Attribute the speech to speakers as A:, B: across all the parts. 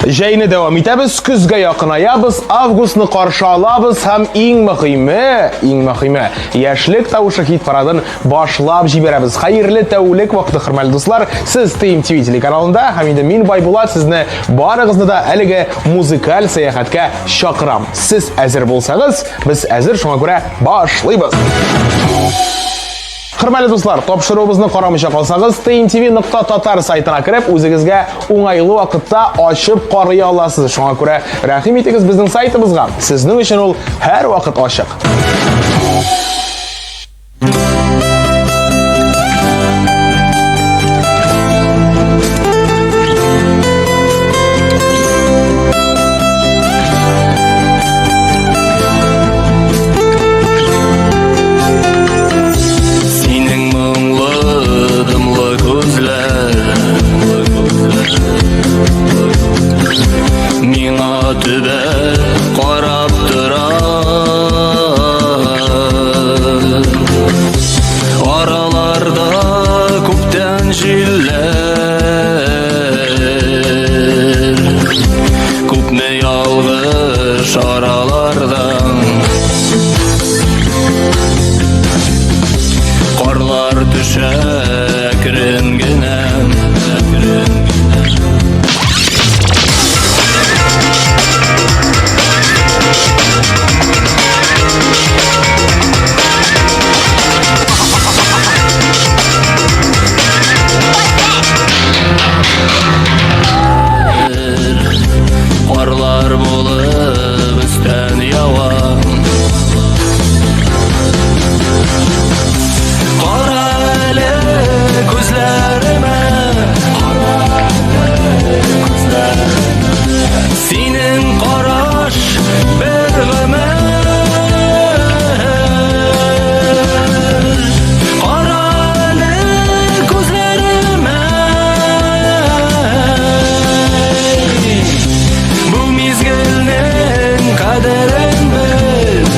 A: Җәйне дәвам итәбез, көзгә якынаябыз, августны каршы алабыз һәм иң мөһиме, иң мөһиме, яшьлек тавышы хит парадын башлап җибәрәбез. Хәерле тәүлек вакыты, хөрмәтле дуслар. Сез TMTV телеканалында һәм инде мин Байбулат сезне барыгызны да әлеге музыкаль сәяхәткә чакырам. Сез әзер булсагыз, без әзер, шуңа күрә башлыйбыз. Хөрмәтле дуслар, тапшыруыбызны карамыйча калсагыз, tmtv.tatar сайтына кереп, үзегезгә уңайлы вакытта ачып карый аласыз. Шуңа күрә рәхим итегез безнең сайтыбызга. Сезнең өчен ул һәрвакыт ачык.
B: Синең моңлы, дымлы күзләр Миңа төбәп карап тора. Араларда күптән җилләр, Күпме ялгыш аралардан. Карлар төшә әкрен генә, әкрен генә. Карлар булып өстән ява. Кара әле күзләремә, синең караш бер гомер. Кара әле күзләремә, бу мизгелнең кадерен бел.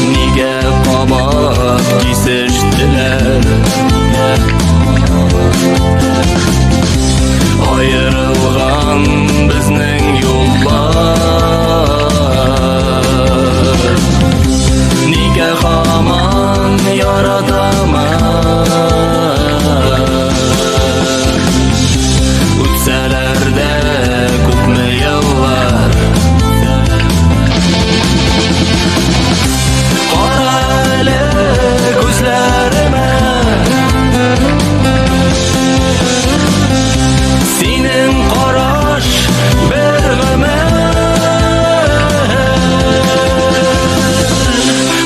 B: Нигә кабат кисештеләр? Аерылган безнең юллар. Нигә һаман яратамын? Үтсәләр дә күпме еллар. Кара әле күзләремә, синең караш бер гомер.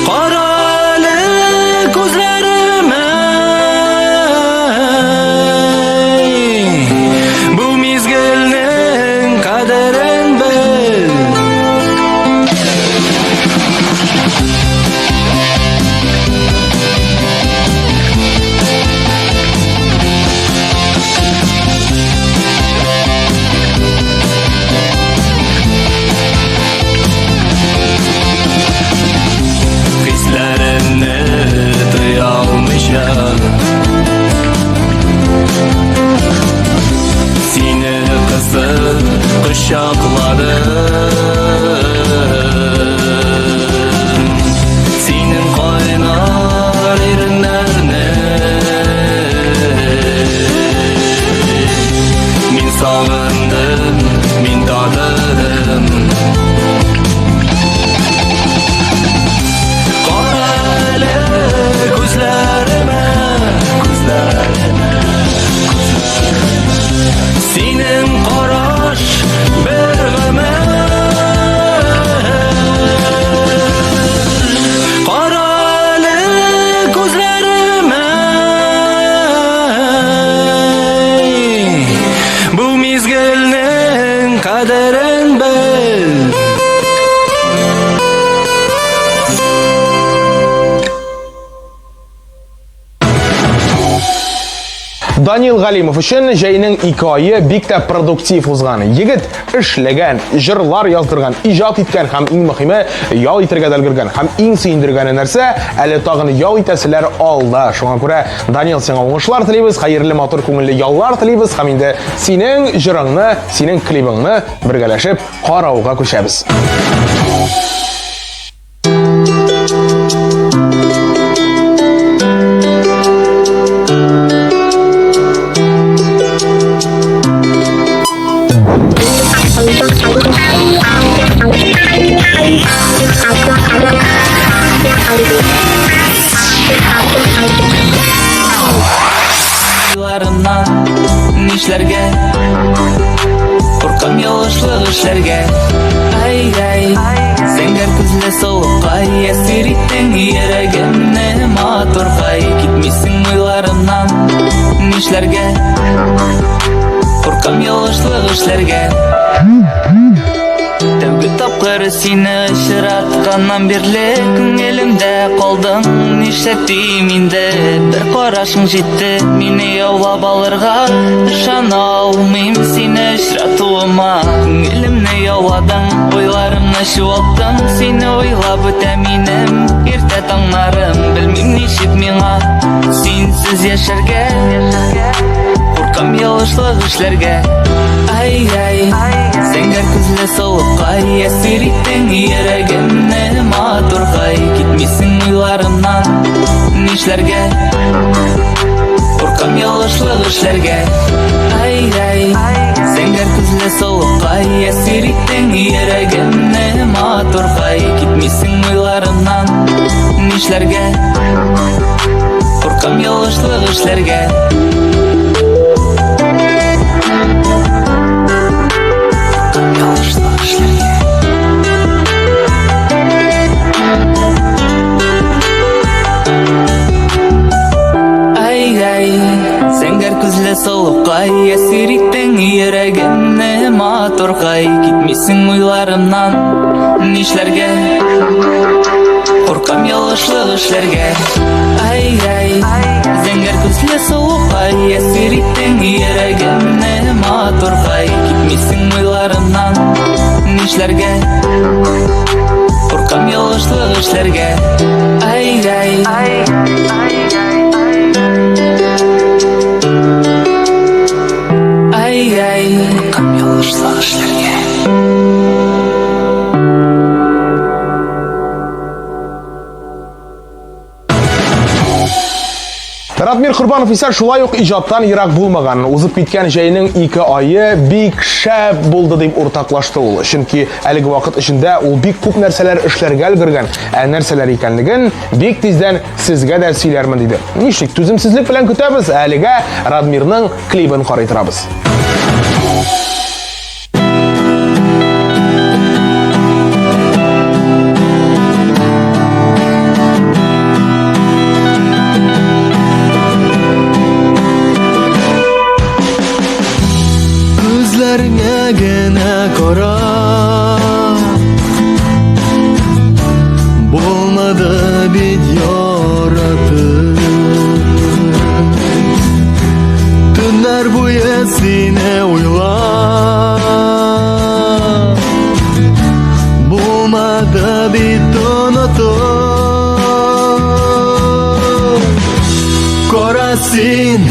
B: Кара әле күзләремә, бу мизгелнең кадерен бел. Хисләремне тыя алмыйча, сине кысып кочакладым. Синең кайнар иреннәрне мин сагындым, мин татыдым. Кара әле күзләремә, күзләремә, синең караш бер гомер. Кара әле күзләремә, бу мизгелнең кадерен бел.
A: Данил Галимов өчен җәйнең ике ае бик тә продуктив узган. Егет эшләгән, җырлар яздырган, иҗат иткән һәм иң мөһиме ял итәргә дә өлгергән. Һәм иң сөендергәне нәрсә, әле тагын ял итәселәр алда. Шуңа күрә, Данил, сиңа уңышлар телибез, хәерле, матур, күңелле яллар телибез һәм инде синең җырыңны, синең клибыңны бергәләшеп карауга күчәбез.
B: Нишләргә? Куркам ялгышлык эшләргә. Ай-яй, зәңгәр күзле сылукай, әсир иттең йөрәгемне, матуркай. Китмисең уйларымнан, нишләргә? Куркам ялгышлык эшләргә. Тәүге тапкыр сине очратканнан бирле күңелемдә калдың. Нишләтим инде, бер карашың җитте мине яулап алырга. Ышана алмыйм сине очратуыма. Күңелемне яуладың, уйларымны чуалттың. Сине уйлап үтә минем иртә таңнарым. Белмим ничек миңа синсез яшәргә. Куркам ялгышлык эшләргә. Ай-яй, зәңгәр күзле сылукай, әсир иттең йөрәгемне, матуркай. Китмисең уйларымнан, нишләргә? Куркам ялгышлык эшләргә. Ай-яй, зәңгәр күзле сылукай, әсир иттең йөрәгемне, матуркай. Китмисең уйларымнан, нишләргә? Куркам ялгышлык эшләргә. Куркам ялгышлык эшләргә. Ай-яй, зәңгәр күзле сылукай, әсир иттең йөрәгемне, матуркай. Китмисең уйларымнан, нишләргә? Куркам ялгышлык эшләргә. Ай-яй, зәңгәр күзле сылукай, әсир иттең йөрәгемне, матуркай. Китмисең уйларымнан, нишләргә? Куркам ялгышлык эшләргә. Ай-яй. Ай-яй, куркам ялгышлык эшләргә.
A: Радмир Корбанов исә шулай ук иҗаттан ерак булмаган. Узып киткән җәйнең ике ае бик шәп булды дип уртаклашты ул. Чөнки әлеге вакыт эчендә ул бик күп нәрсәләр эшләргә өлгергән. Ә нәрсәләр икәнлеген бик тиздән сезгә дә сөйләрмен диде. Ничек түземсезлек белән көтәбез, ә әлегә Радмирның клибын карый торабыз.
B: Күзләреңә генә карап Булмады бит яратып Төннәр буе сине уйлап Булмады бит онытып Кара син,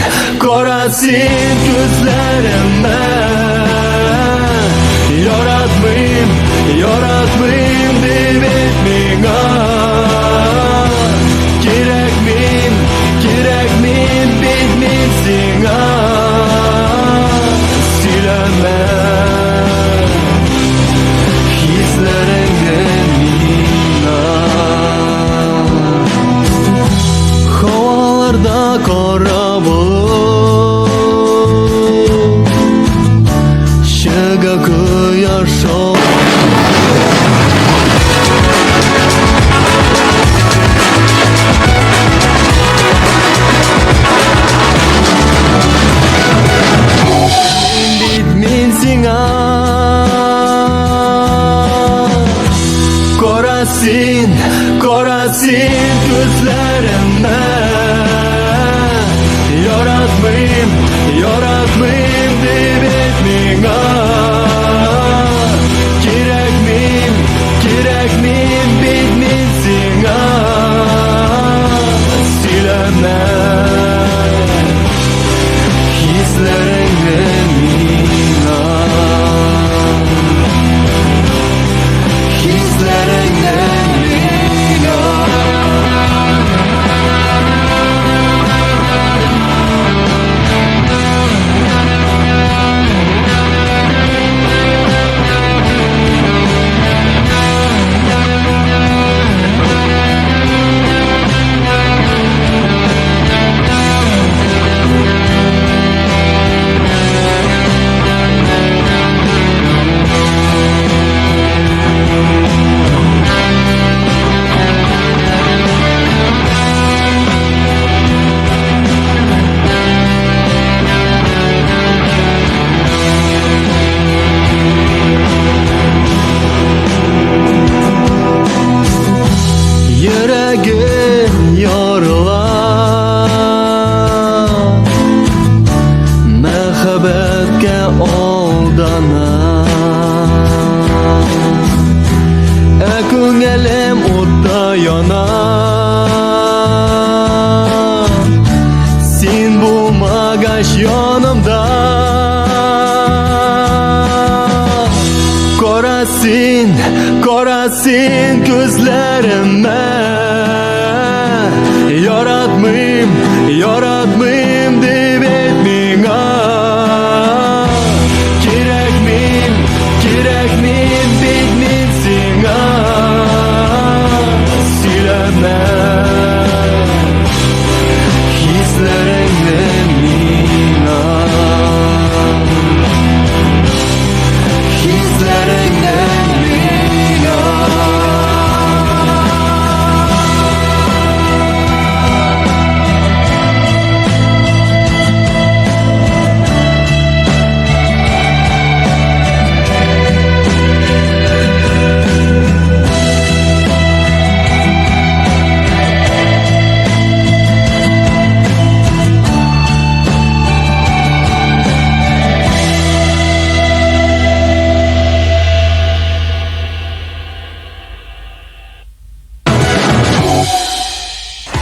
B: кара син күзләремә Яратмыйм, яратмыйм дип әйт миңа Кирәкмим, кирәкмим бит мин сиңа Сөйләмә хисләреңне миңа Һаваларда кара болыт Чыга кояш Бит мин сиңа Кара син, кара син күзләремә Яратмыйм. Яратмыйм, яратмыйм дип әйт миңа. Кирәкмим, кирәкмим бит мин сиңа. Сөйләмә хисләреңне миңа. Хисләреңне миңа. Йөрәгем ярыла Мәхәббәткә алдана Ә күңелем утта яна Син булмагач янымда Кара син, кара син күзләремә Яратмыйм, яратмыйм дип әйт миңа Кирәкмим, кирәкмим бит мин сиңа Сөйләмә хисләреңне миңа Хисләреңне миңа.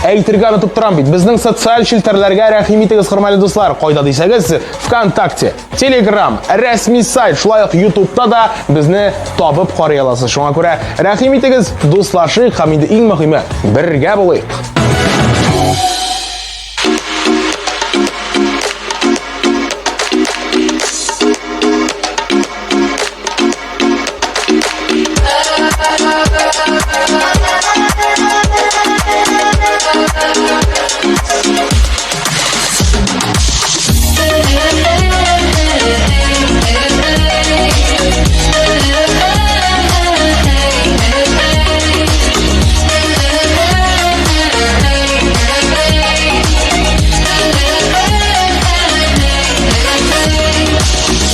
A: Әйтергә онытып торам бит. Безнең социаль челтәрләргә рәхим итегез, хөрмәтле дуслар. Кайда дисәгез, ВКонтакте, Телеграм, рәсми сайт, шулай ук Ютубта да безне табып карый аласыз. Шуңа күрә рәхим итегез, дуслашыйк һәм инде иң мөһиме, бергә булыйк.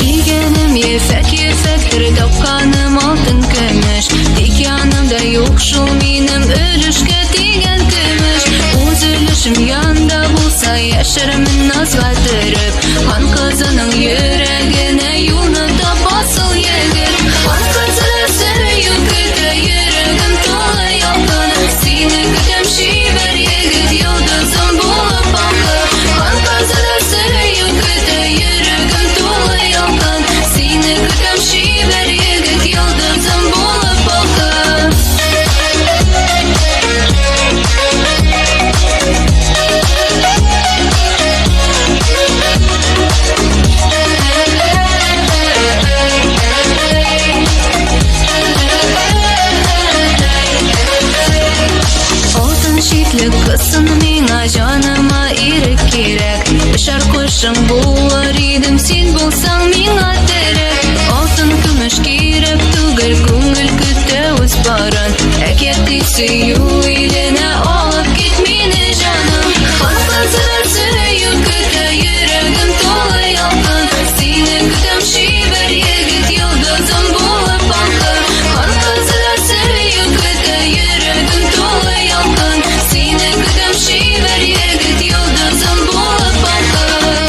C: Кигәнем ефәк ефәктер, тапканым алтын көмеш. Тик янымда юк шул минем өлешкә тигән көмеш. Үз өлешем янда булса, яшәрмен назга төреп. Хан кызының йөрәгенә юлны таба асыл егет. Хан кызы сөю көтә, йөрәгем тулы ялкын. Сине көтәм, чибәр егет, йолдызым булып балкып. Хан кызы сөю көтә, йөрәгем тулы ялкын. Сине көтәм, чибәр егет, йолдызым булып балкып. Алтын читлек кызсын миңа, җаныма ирек кирәк. Очар кошың булыр идем, син булсаң миңа терәк. Алтын көмеш кирәк түгел, күңел көтә үз парын. Әкияти сөю иленә алып кит мине, җаным. Хан кызы сөю көтә, йөрәгем тулы ялкын. Сине көтәм, чибәр егет, йолдызым булып балкып. Хан кызы сөю көтә, йөрәгем тулы ялкын. Сине көтәм, чибәр егет, йолдызым булып балкып.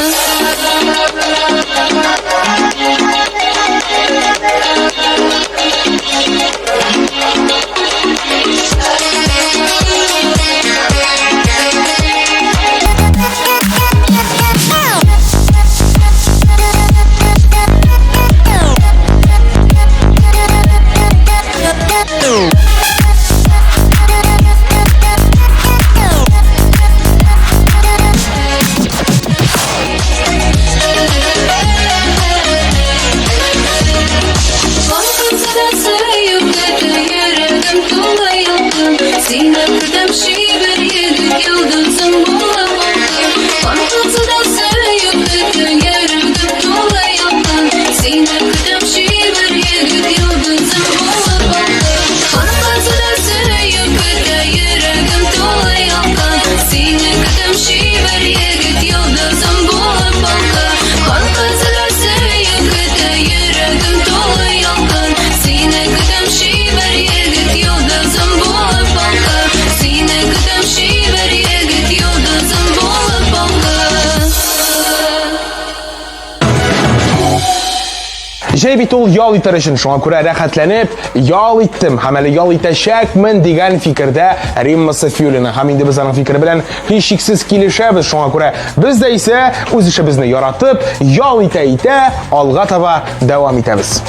A: Җәй бит ул ял итәр өчен, шуңа күрә рәхәтләнеп ял иттем һәм әле ял итәчәкмен дигән фикердә Римма Сафиуллина. Һәм инде без аның фикере белән һичшиксез килешәбез, шуңа күрә без дә исә үз эшебезне яратып, ял итә-итә алга таба дәвам итәбез.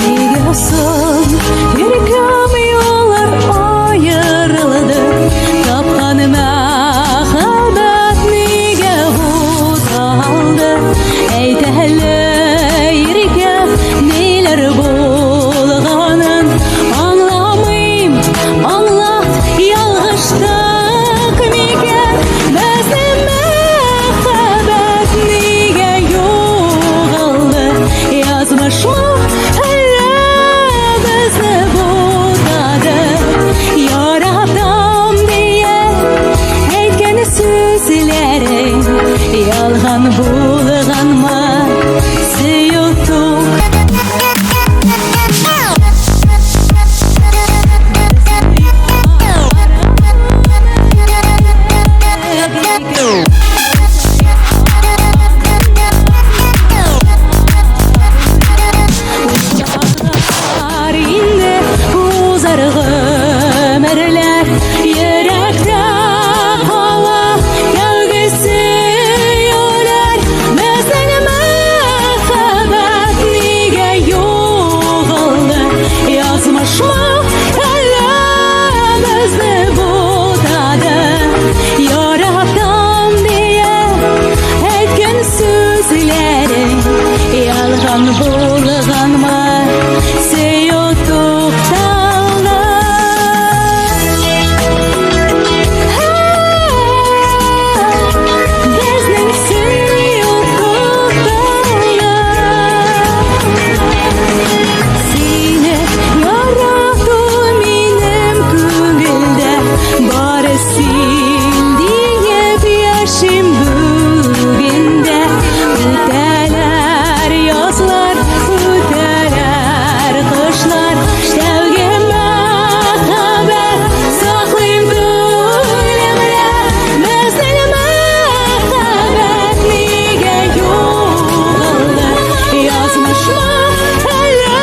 C: Нигә соң иркәм юллар аерылды, Тапкан мәхәббәт нигә буталды? Әйт әле, иркәм, ниләр булганын Аңламыйм, аңлат, ялгыштык микән? Безнең мәхәббәт нигә югалды? Язмышмы әллә безне бутады? Яратам диеп әйткән сүзләрең ялган булганмы? Сөю Узар инде узар гомерләр, йөрәктә кала тәүге сөюләр. Безнең мәхәббәт нигә югалды? Язмышмы әллә безне бутады? Яратам диеп әйткән сүзләрең ялган булганмы? Сөю тукталды. Безнең сөю тукталды. Сине ярату минем күңелдә, бары син диеп яшим бүген дә. Үтәләр язлар, үтәләр кышлар, тәүге мәхәббәт саклыйм күңелемдә. Безнең мәхәббәт нигә югалды? Язмышмы әллә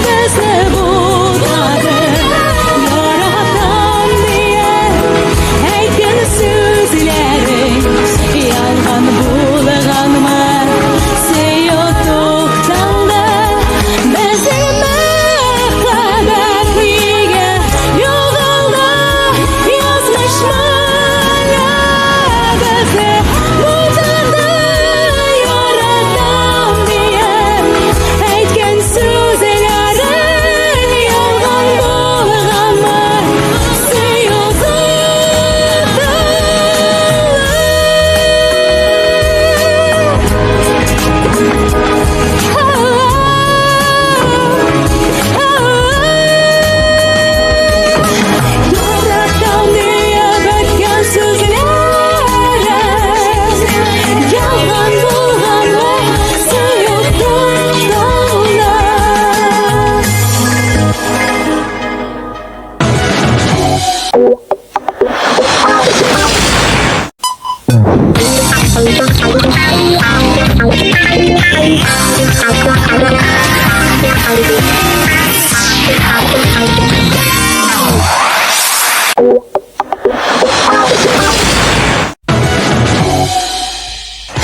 C: безне бутады? Яратам диеп әйткән сүзләрең ялган булганмы? Сөю тукталды. Безнең мәхәббәт нигә югалды? Язмышмы әллә безне бутады? Яратам диеп әйткән сүзләрең ялган булганмы? Сөю Яратам диеп әйткән сүзләрең ялган булганмы? Сөю тукталды.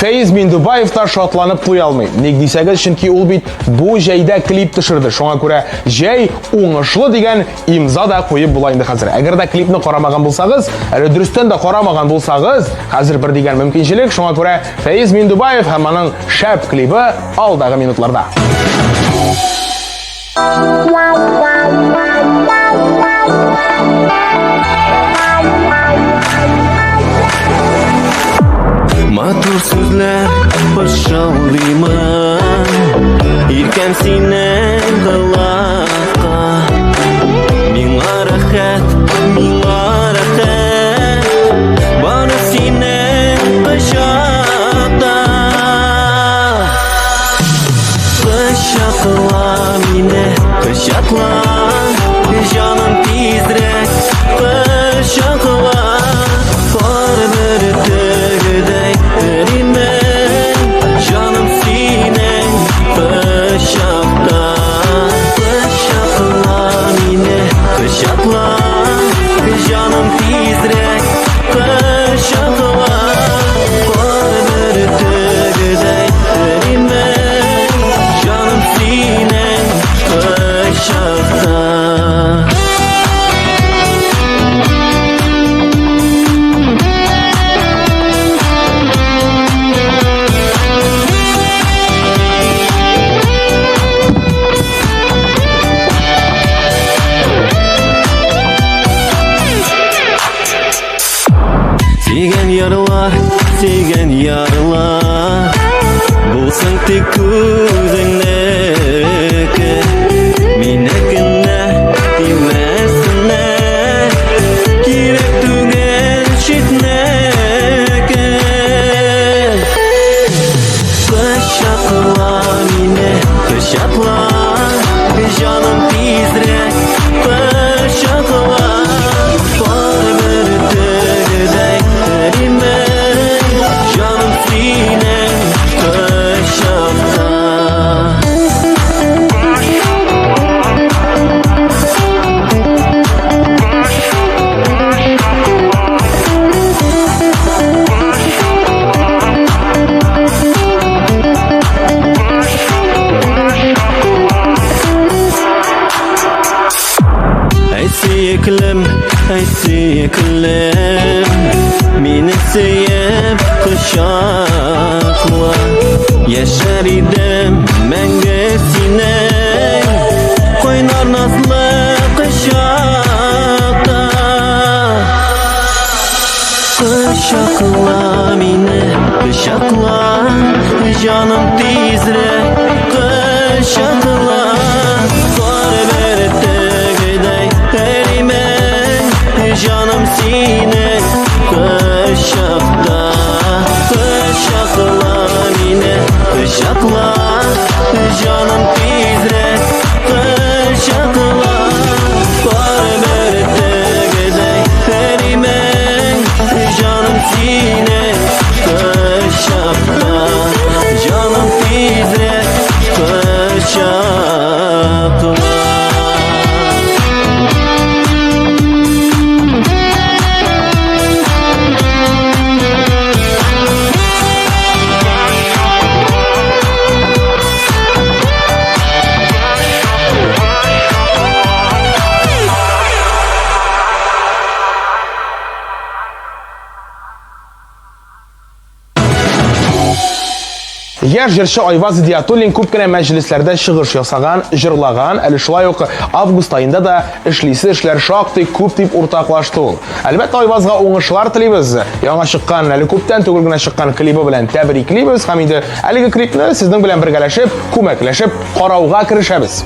A: Фәиз Миндубаев та шатланып туя алмый. Ник дисәгез, чөнки ул бит бу җәйдә клип төшерде. Шуңа күрә җәй уңышлы дигән имза да куеп була инде хәзер. Әгәр дә клипны карамаган булсагыз, әле дөрестән дә карамаган булсагыз, хәзер бер дигән мөмкинчелек. Шуңа күрә Фәиз Миндубаев һәм аның шәп клибы алдагы минутларда.
B: Матур сүзләр пышылдыймын. Иркәм синең колакка. Миңа рәхәт, миңа рәхәт, бары синең кочакта. Кочакла мине, кочакла, җаным тизрәк кочакла. Пар бөртегедәй эримен, җаным синең кочакта. Кочакла мине, кочакла, җаным тизрәк кочакла. Пар бөртегедәй эримен, җаным синең кочакта. Сөйгән ярлар, сөйгән ярлар, булсын тик үзеңнеке. Минекенә тимәсеннәр, кирәк түгел читнеке. Кочакла мине, кочакла, җаным тизрәк кочакла. Пар бөртегедәй эримен, җаным синең кочакта. Әй сөеклем, әй сөеклем, мине сөеп кочакла. Яшәр идем мәңге синең кайнар назлы кочакта. Кочакла мине, кочакла, җаным тизрәк кочакла. Кар бөртегедәй эримен, җаным синең кочакта. Кочакла мине, кочакла, җаным тизрәк кочакла. Кар бөртегедәй эримен, җаным синең кочакта. Җаным тизрәк кочакла.
A: Яшь җырчы Айваз Идиатуллин күп кенә мәҗлесләрдә чыгыш ясаган, җырлаган, әле шулай ук август аенда да эшлисе эшләр шактый күп дип уртаклашты ул. Әлбәттә, Айвазга уңышлар телибез. Яңа чыккан, әле күптән түгел генә чыккан клибы белән тәбриклибез һәм инде әлеге клипны сезнең белән бергәләшеп, күмәкләшеп карауга керешәбез.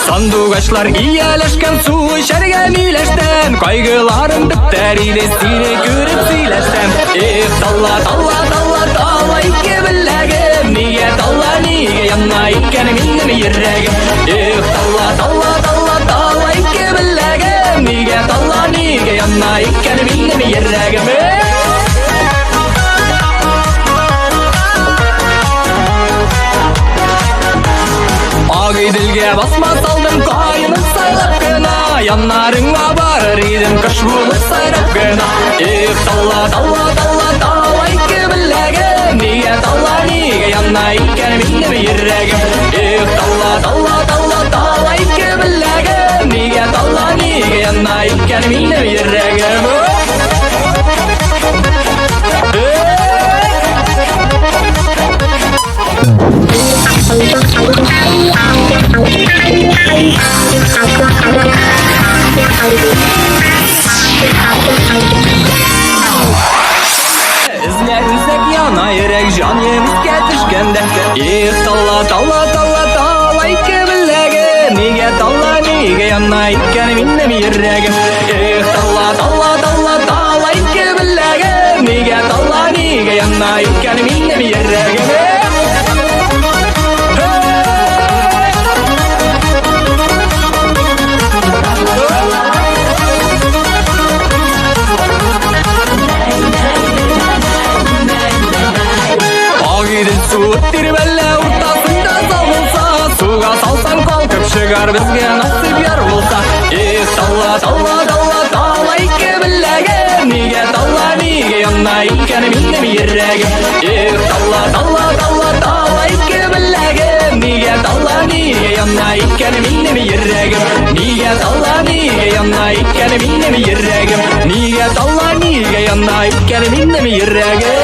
B: Сандугачлар ияләшкән су эчәргә миләштән, кайгыларым бетәр иде сине күреп сөйләшсәм. Эх, талла, талла, талла, талла ике беләгем, нигә талла, нигә яна икән минем йөрәгем. Эх, талла, талла, талла, талла ике беләгем, нигә талла, нигә яна икән минем йөрәгем. Эх! Агыйделгә басма салдым, каенын сайлап кына, яннарыңа барыр идем, кош булып сайрап кына. Эх, талла, талла, талла, талла ике беләгем, нигә талла, нигә яна икән минем йөрәгем. Эх, талла, талла, талла, талла ике беләгем, нигә талла, нигә яна икән минем йөрәгем. Эх! Эх, талла, талла, талла, талла, ике беләге, нигә талла, нигә яна икән минем йөрәгем. Эх, талла, талла, талла, талла, ике беләге, нигә талла, нигә яна икән минем йөрәгем. Агыйдел суы тирбәлә уртасында сал булса, суга салсаң калкып чыгар безгә насыйп яр булса. Эх, талла, талла, талла, талла ике беләге, нигә талла, нигә яна икән минем йөрәгем. Эх, талла, талла, талла, талла ике беләге, нигә талла, нигә яна икән минем йөрәгем. Нигә талла, нигә яна икән минем йөрәгем. Нигә талла, нигә яна икән минем йөрәгем.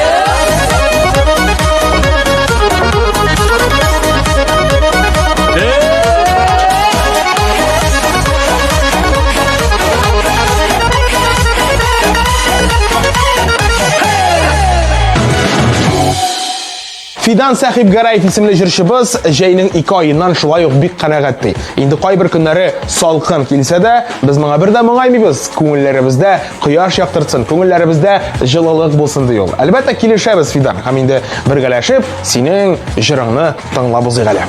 A: Фидан Сәхибгәрәев исемле җырчыбыз җәйнең ике аеннан шулай ук бик канәгать ди. Инде кайбер көннәре салкын килсә дә, без моңа бер дә моңаймыйбыз. Күңелләребездә кояш яктыртсын, күңелләребездә җылылык булсын ди ул. Әлбәттә, килешәбез, Фидан. Һәм инде бергәләшеп синең җырыңны тыңлап узыйк әле.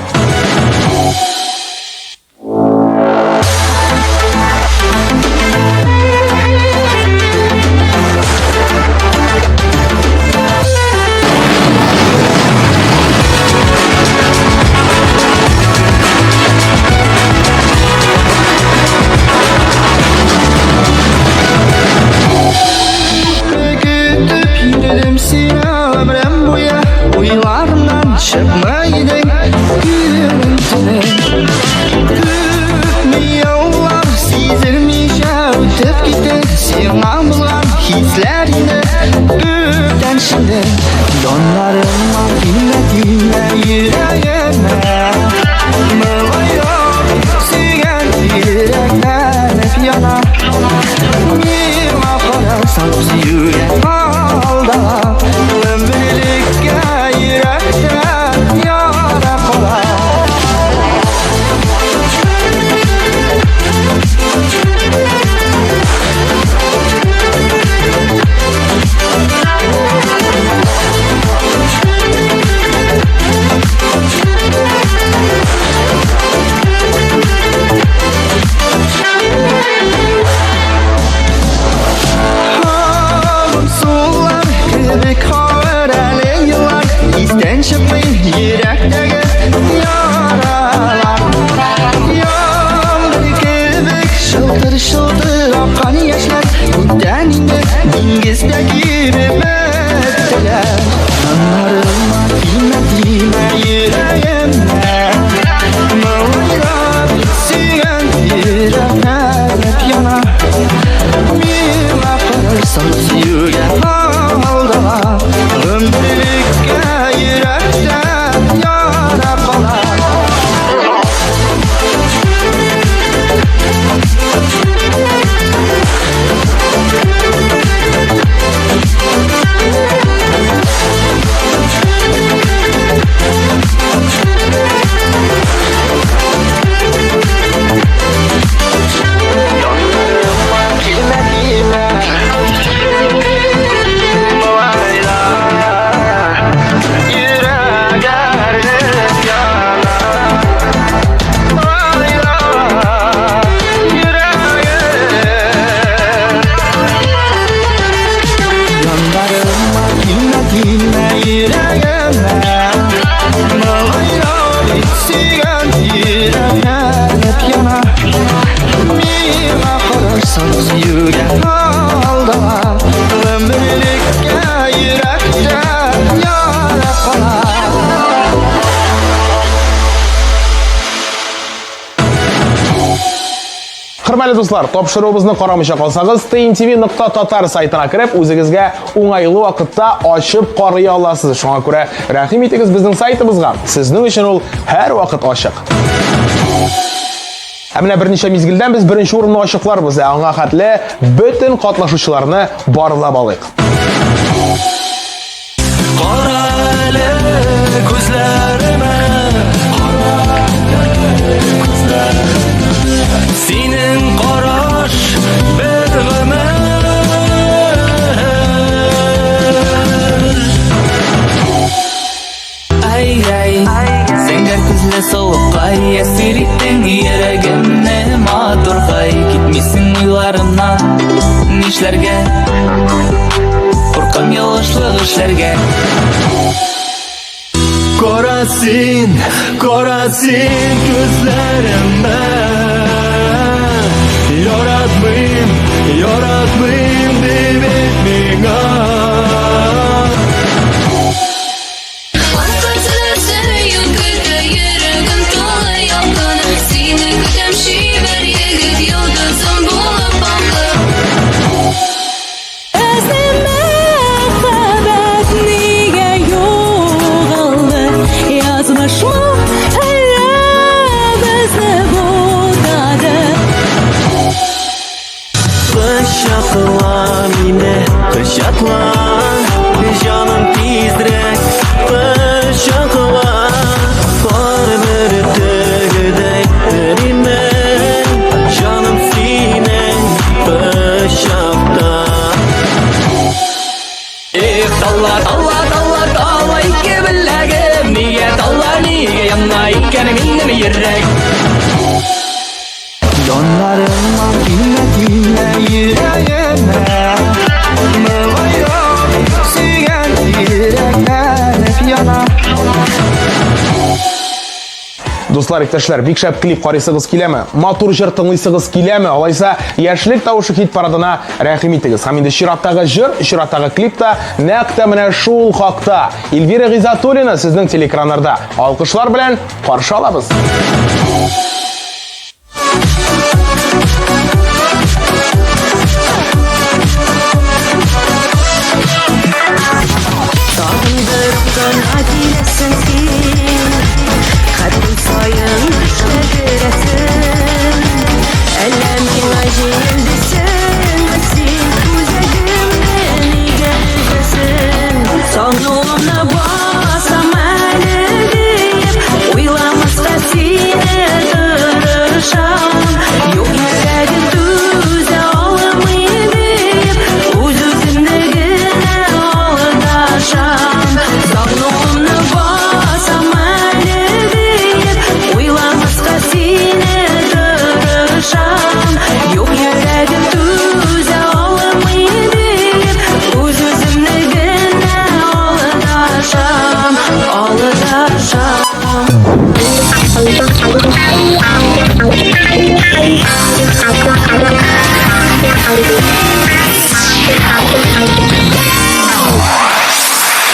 D: Көтеп йөрдем сине гомерем буе, Уйларымнан чыкмый идең көнем төнем. Күпме еллар сизелмичә үтеп китте, Сиңа булган хисләр инде күптән шунды. Яннарыма килмә, тимә йөрәгемә, Моңаеп сөйгән йөрәкләнеп яна. Миңа карасаң сөюгә алда, Гомерлеккә йөрәктә яра кала. Агым сулар кебек авыр әле еллар, Истән чыкмый йөрәктәге яралар. Яңгыр кебек шылтыр-шылтыр аккан яшьләр, Күптән инде диңгездә кибеп беттеләр. Яннарыма тимә, тимә йөрәгемә, Моңайрак сөйгән йөрәк әрнеп яна. Миңа карасаң сөюгә алда, Гомерлеккә йөрәктә яра кала. Yanlarıma girme dime, Molayla yürek erinip yana. Molayla yüreğim. Yanlarıma girme dime yüreğime, Molayla сөйгән йөрәк әрнеп яна. Миңа карасаң сөюгә алда, Гомерлеккә йөрәктә яра кала.
A: Хөрмәтле дуслар, тапшыруыбызны карамыйча калсагыз, tntv.tatar сайтына кереп, үзегезгә уңайлы вакытта ачып карый аласыз. Шуңа күрә рәхим итегез безнең сайтыбызга. Сезнең өчен ул һәр вакыт ачык. Ә менә берничә мизгелдән без беренче урынны ачыкларбыз, ә аңа хәтле бөтен катнашучыларны барлап алыйк.
B: Кара әле күзләрем сылукай, әсир иттең йөрәгемне, матуркай. Китмисең уйларымнан, нишләргә? Куркам ялгышлык эшләргә.
D: Кара син, кара син күзләремә. Яратмыйм, яратмыйм дип әйт миңа.
C: Кызлар сөю көтә, йөрәгем тулы ялкын. Сине көтәм, чибәр егет, йолдызым булып балкып.
E: Безнең мәхәббәт нигә югалды? Язмышмы әллә безне бутады?
D: Кочакла мине, кочакла, җаным, тизрәк кочакла. Кар бөртегедәй эримен, җаным, синең кочакта.
B: Эх, талла, талла, талла, талла, ике беләгем. Нигә талла, нигә яна икән минем йөрәк?
D: Яннарыма килмә, килмә йөрәгемә. Моңаеп сөйгән йөрәкләр яна.
A: Дуслар, иптәшләр, бик шәп клип карыйсыгыз киләме? Матур җыр тыңлыйсыгыз киләме? Алайса, Яшьлек тавышы хит парадына рәхим итегез. Һәм инде чираттагы җыр, чираттагы клип та нәкъ тә менә шул хакта. Эльвира Гыйзатуллина сезнең телеэкраннарда. Алкышлар белән каршы алабыз.
E: Тагын бер кына киләсең син, Хәтер саен төшкә керәсең. Әллә миңа җиңел дисеңме син? Үзәгемне нигә өзәсең? Сагынуымны басам әле диеп, уйламаска сине тырышам. Юк, йөрәгем түзә алмый диеп, үз-үземне генә алдашам. Сагынуымны басам әле диеп, уйламаска сине тырышам. Юк, йөрәгем түзә алмый диеп, үз-үземне генә алдашам, алдашам.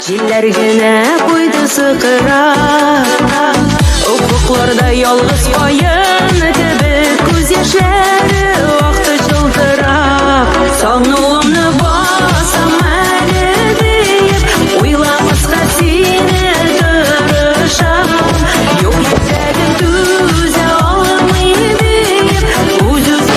E: Җилләр генә куйды сыкрап. Офыкларда ялгыз каен кебек күз яшьләре акты чылтырап. Сагынуымны басам әле диеп, уйламаска сине тырышам. Юк, йөрәгем түзә алмый диеп, үз-үз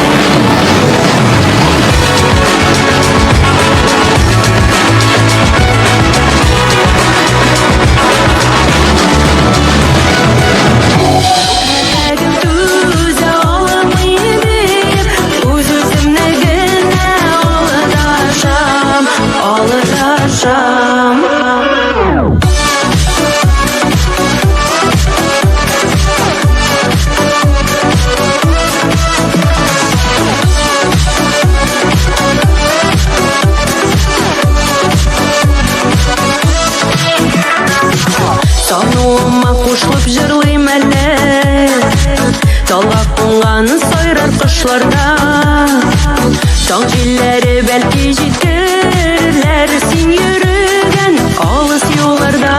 E: Йөрәгем түзә алмый диеп, үз-үземне генә алдашам, алдашам. Сагынуыма кушылып җырлыйм әле. Талга кунган сайрар кошларда. Таң җилләре бәлки җиткерерләр син йөргән алыс юлларда.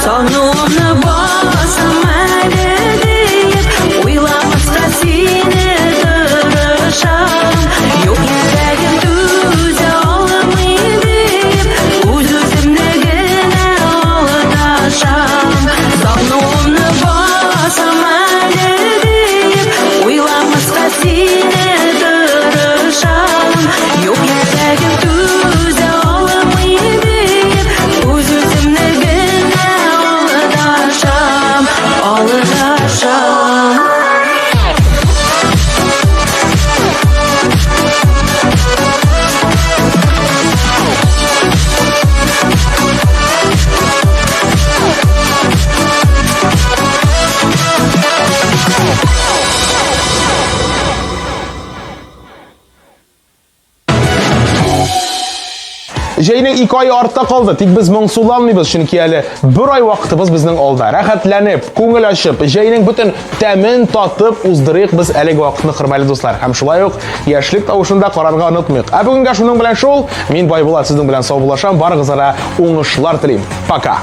E: Сагынуымны басам әле диеп, уйламаска сине тырышам. Юк, йөрәгем түзә алмый диеп, үз-үземне генә алдашам. Сагынуымны басам әле диеп, уйламаска сине тырышам. Юк, йөрәгем түзә алмый диеп, үз
A: Җәйнең ике ае артта калды, тик без моңсуланмыйбыз, чөнки әле бер ай вакытыбыз безнең алда. Рәхәтләнеп, күңел ачып, җәйнең бөтен тәмен татып уздырыйк без әлеге вакытны, хөрмәтле дуслар. Һәм шулай ук яшьлек тавышын да карарга онытмыйк. Ә бүгенгә шуның белән шул. Мин Байбулат сезнең белән саубуллашам. Барыгызга да уңышлар телим. Пока.